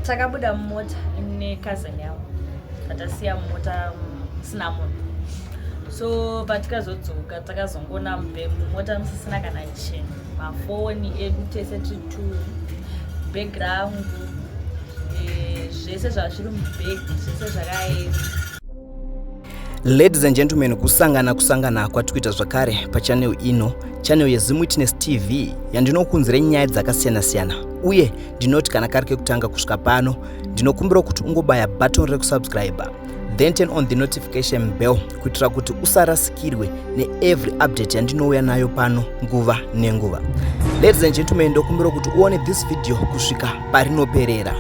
Takabuda mumota ine cousin yavo, tatasiya mumota musina munhu. So patikazodzoka takazongona mumota musisina kana chinhu, mafoni edu tese tiri two, bhegi rangu, zvese zvazviri mubhegi, zvese zvakaenda. Ladies and gentlemen, kusangana kusangana kwatiri kuita zvakare pachannel ino, channel yeZim Witness TV, yandinokunzira nyaya dzakasiyana-siyana. Uye ndinoti kana kari kekutanga kusvika pano, ndinokumbira kuti ungobaya button rekusubscribe, then turn on the notification bell kuitira kuti usarasikirwe neevery update yandinouya nayo pano nguva nenguva. Ladies and gentlemen, ndokumbira kuti uone this video kusvika parinoperera.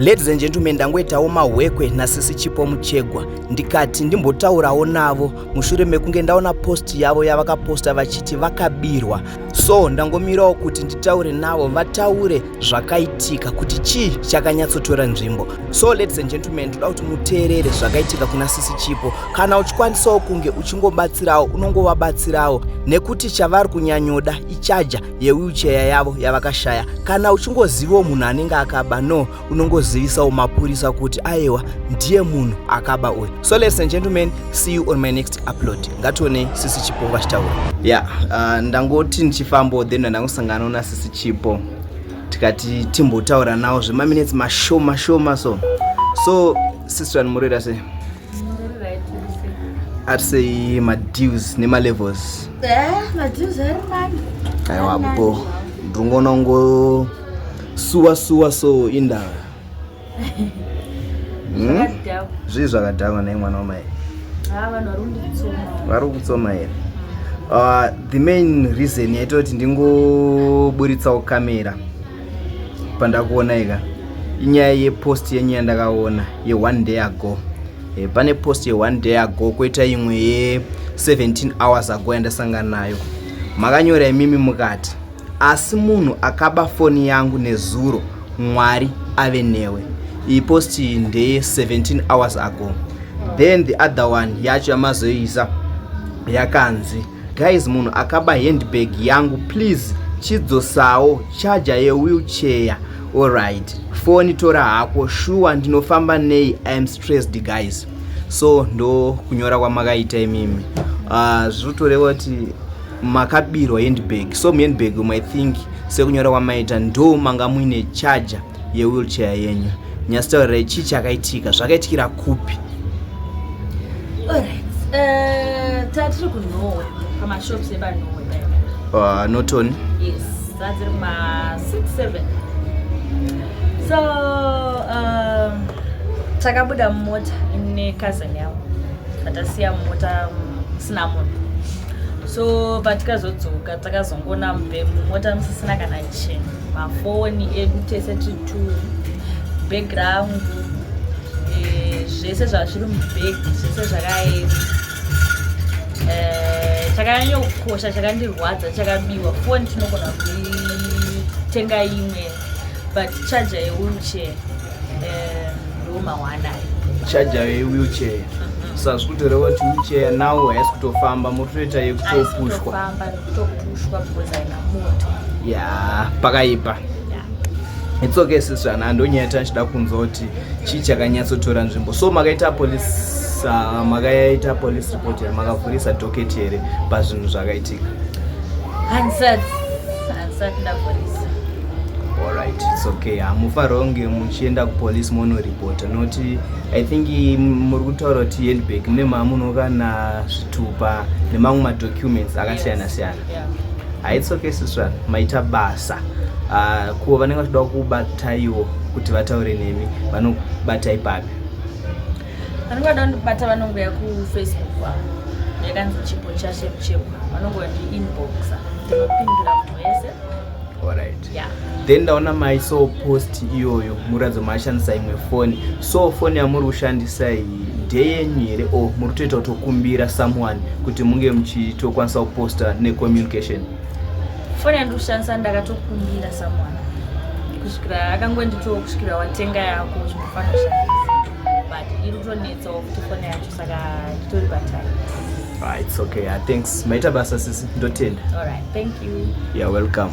Ladies and gentlemen, ndangoitawo mahwekwe nasisi Chipo Muchegwa, ndikati ndimbotaurawo navo mushure mekunge ndaona post yavo yavakaposta vachiti vakabirwa. So ndangomirawo kuti nditaure navo, vataure zvakaitika, kuti chii chakanyatsotora nzvimbo. So ladies and gentlemen, ndoda kuti muteerere zvakaitika kuna sisi Chipo. Kana uchikwanisawo kunge uchingobatsirawo, unongovabatsirawo, nekuti chavari kunyanyoda icharger yewheelchair yavo yavakashaya. Kana uchingozivawo munhu anenge akaba, no unongozivisawo mapurisa kuti aiwa, ndiye munhu akaba uyu. So ladies and gentlemen, see you on my next upload. Ngationei sisi Chipo vachitaura. Ya, yeah, ndangoti ndichifambawo, then ndangosanganawo nasisi Chipo, tikati timbotaura nawo zvemaminutes mashoma shoma. So sister, muroita sei? Atisei madeals nemalevels? Madeals ari nani. Aiwa bo, ndingoona ngo suwa suwa, so indava? Zvakadhakwa. Zvii zvakadhakwa nai mwana wamai? Ha, vanhu vari kunditsoma. Vari kutsoma here? The main reason yaita kuti ndingoburitsawo kamera pandakuona ika inyaya yepost yenyu yandakaona ye1 day ago. Pane post ye1 day ago, kwoita imwe ye17 hours ago yandasangana nayo. Makanyora imimi mukati, "Asi munhu akaba foni yangu nezuro, Mwari ave newe." Iyi post iyi ndeye 17 hours ago. Then the other one yacho yamazoisa yakanzi, "Guys, munhu akaba handbag yangu, please chidzosawo charger yewheelchair. Alright, foni tora hako, shuwa ndinofamba nei? I am stressed, guys." So ndo kunyora kwamakaita imimi. Zviri kutoreva kuti makabirwa handbag. So muhandbag umu, I think sekunyora kwamaita, ndo manga muine charger yewheelchair yenyu. Nyasitaurirai, chii chakaitika? Zvakaitikira kupi? Alright, tatiri kuNorway, pamashops epaNorway. Norton? Yes, tatiri kuma 6 7. So takabuda mumota ine cousin yavo, tatasiya mumota musina munhu. So patikazodzoka takazongona mumota musisina kana chinhu, mafoni edu tese tiri two, bhegi rangu, zvese zvazviri mubhegi, zvese zvakaenda. Chakanyanyokosha chakandirwadza chakabiwa, foni tinogona kuitenga imwe, but charger yewheelchair ndo mawana. Charger yewheelchair. Saka zviri kutoreva kuti wheelchair now haisi kutofamba, muri kutoita yekutopushwa? Kutofamba nekutopushwa because haina moto. Ya, pakaipa. It's okay, sisana, handonyaya tachida kunzwa kuti chii chakanyatsotora nzvimbo. So makaita police makaita police report here? Makavhurisa docket here pazvinhu zvakaitika? Handisati ndavhurisa. Alright, it's okay. Hamufanira kunge muchienda kupolice monoripota, nokuti I think muri kutaura kuti handbag mune mamuno kana zvitupa nemamwe madocuments akasiyana siyana. It's okay, siswa, maita basa. Kuvo vanenge vachida kubataiwo kuti vataure nemi, vanobatai papi? Vanenge vada kundibata vanongouya kuFacebook kwangu, yakanzi Chipo Chashe Muchekwa. Vanongouya ndiinboxa, ndinopindura munhu wese. Alright. Yeah. Then ndaona maisawo post iyoyo muratidza mashandisa imwe foni. So foni yamuri kushandisa iyi ndeyenyu here, or muri kutoita kutokumbira someone kuti munge muchitokwanisa kuposta necommunication? Foni yandiri kushandisa ndakatokumbira someone kusvikira akangonditiwo kusvikira watenga yako zvinofanira kushandisa, but iri kutonetsawo futi foni yacho, saka nditori patime. Ah, it's okay. Thanks, maita basa sisi, ndotenda. Alright, thank you. You're welcome.